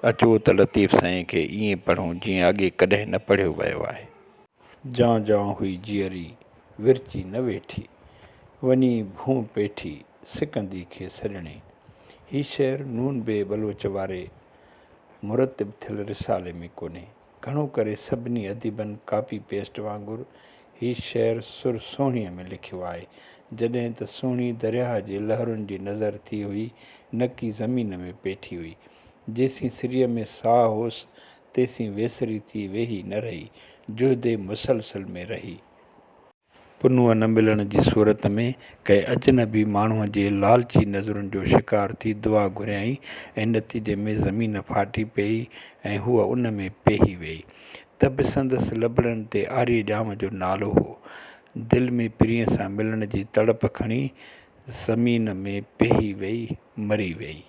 اچو ته لطيف سائين کي ائين پڙهون جيئن اڳي ڪڏهن نه پڙهيو ويو آهي. جان جان هئي جيئري، ورچي نه ويٺي، وڃي ڀونء پيٺي، سڪندي کي سڄڻي. هي شعر نون بي بلوچ واري مرتب ٿيل رسالي ۾ ڪونهي. گهڻو ڪري سڀني اديبن ڪاپي پيسٽ وانگر هي شعر سر سهڻيء ۾ لکيو آهي. جڏهن ته سهڻي درياهه جي لهرن جي نظر ٿي هئي، نه ڪي زمين ۾ پيٺي هئي. جيسين سريء ۾ ساهه هوس، تيسين ويسري ٿي ويهي نه رهي، جهد مسلسل ۾ رهي. پنهونء نه ملڻ جي صورت ۾ ڪنهن اجنبي ماڻهوء جي لالچي نظرن جو شڪار ٿي دعا گهريائين ۽ نتيجي ۾ زمين ڦاٽي پيئي ۽ هوء ان ۾ پيهي ويئي. ته به سندس لبڙن تي آريء ڄام جو نالو هو. دل ۾ پرينء سان ملڻ جي تڙپ کڻي زمين ۾ پيهي ويئي، مري ويئي.